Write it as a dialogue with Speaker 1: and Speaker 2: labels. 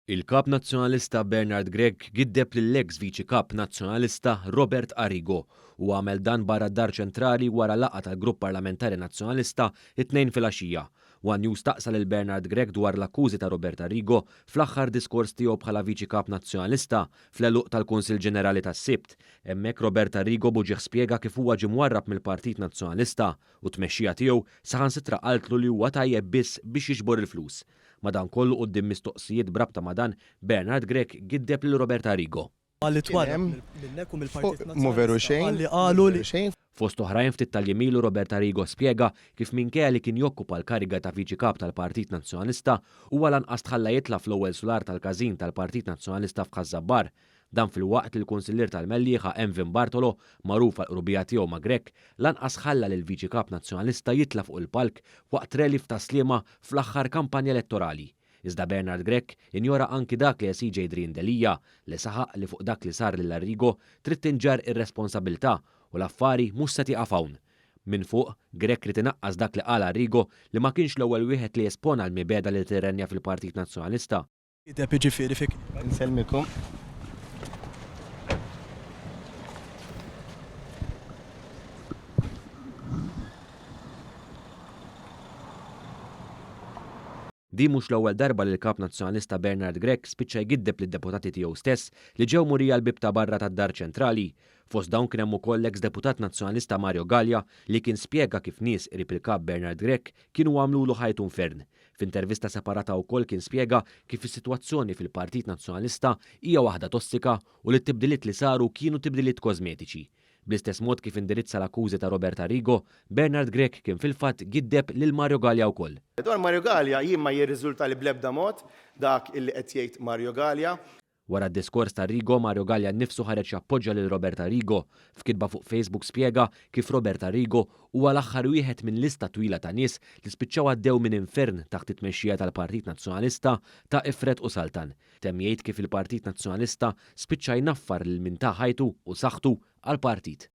Speaker 1: Il-Kap Nazzjonalista Bernard Grech giddeb lill-eks Viċi Kap Nazzjonalista Robert Arrigo u għamel dan barra d-Dar Ċentrali wara laqgħa tal-Grupp Parlamentari Nazzjonalista t-Tnejn filgħaxija. One News staqsa lil Bernard Grech dwar l-akkużi ta' Robert Arrigo fl-aħħar diskors tiegħu bħala Viċi Kap Nazzjonalista fl-għeluq tal-Kunsill Ġenerali tas-Sibt. Hemmhekk Robert Arrigo b'uġigħ spjega kif huwa ġie mwarrab mill-Partit Nazzjonalista u t-tmexxija tiegħu saħansitra qaltlu li huwa tajjeb biss biex jiġbor il-flus. Madankollu quddiem mistoqsijiet b'rabta ma' dan, Bernard Grech giddeb lil Robert Arrigo.
Speaker 2: Qal li twarrab minnek u mill-Partit Nazzjonalista. Qal li qalu li.
Speaker 1: Fost oħrajn ftit tal-jiem ilu Robert Arrigo spjega kif minkejja li kien jokkupa l-kariga ta' Viċi Kap tal-Partit Nazzjonalista, huwa lanqas tħalla jitla' fl-ewwel sular tal-każin tal-Partit Nazzjonalista f'Ħaż-Żabbar. Dan filwaqt li l-Kunsillier tal-Mellieħa Emvin Bartolo, magħruf għall-qrubija tiegħu ma' Grech, lanqas ħalla lill-Viċi Kap Nazzjonalista jitla' fuq il-palk waqt rally f'Tas-Sliema fl-aħħar kampanja elettorali. Iżda Bernard Grech injora anki dak li esiġa Adrian Delia, li saħaq li fuq dak li sar lil Arrigo trid tinġarr ir-responsabilità u l-affari mhux se tieqaf hawn. Minn fuq, Grech ried inaqqas dak li qal Arrigo li ma kienx l-ewwel wieħed li espona l-mibegħda li tirrenja fil-Partit Nazzjonalista.
Speaker 2: Gideb jiġifieri fi kliemek.
Speaker 3: Insellmikom.
Speaker 1: Din mhux l-ewwel darba li l-Kap Nazzjonalista Bernard Grech spiċċa jgiddeb lid-deputati tiegħu stess li ġew murija l-bieb ta' barra tad-Dar Ċentrali. Fost dawn kien hemm ukoll l-eks deputat Nazzjonalista Mario Galea li kien spjega kif nies qrib il-Kap Bernard Grech kienu għamlulu ħajtu nfern. F'intervista separata wkoll kien spjega kif is-sitwazzjoni fil-Partit Nazzjonalista hija waħda tossika u li t-tibdiliet li saru kienu tibdiliet kożmetiċi. Bl-istess mod kif indirizza l-akkużi ta' Robert Arrigo, Bernard Grech kien fil-fatt giddeb lil Mario Galea wkoll.
Speaker 3: Dwar Mario Galea, jien ma jirriżultali bl-ebda mod dak illi qed jgħid Mario Galea.
Speaker 1: Wara d-diskors ta' Arrigo, Mario Galea nnifsu ħareġ jappoġġja lil Robert Arrigo. F'kitba fuq Facebook spjega kif Robert Arrigo huwa l-aħħar wieħed minn lista twila ta' nies li spiċċaw għaddew minn infern taħt it-tmexxija tal-Partit Nazzjonalista ta' ifred u saltan. Temm jgħid kif il-Partit Nazzjonalista spiċċa jnaffar lil min ta ħajtu u saħħtu għall-partit.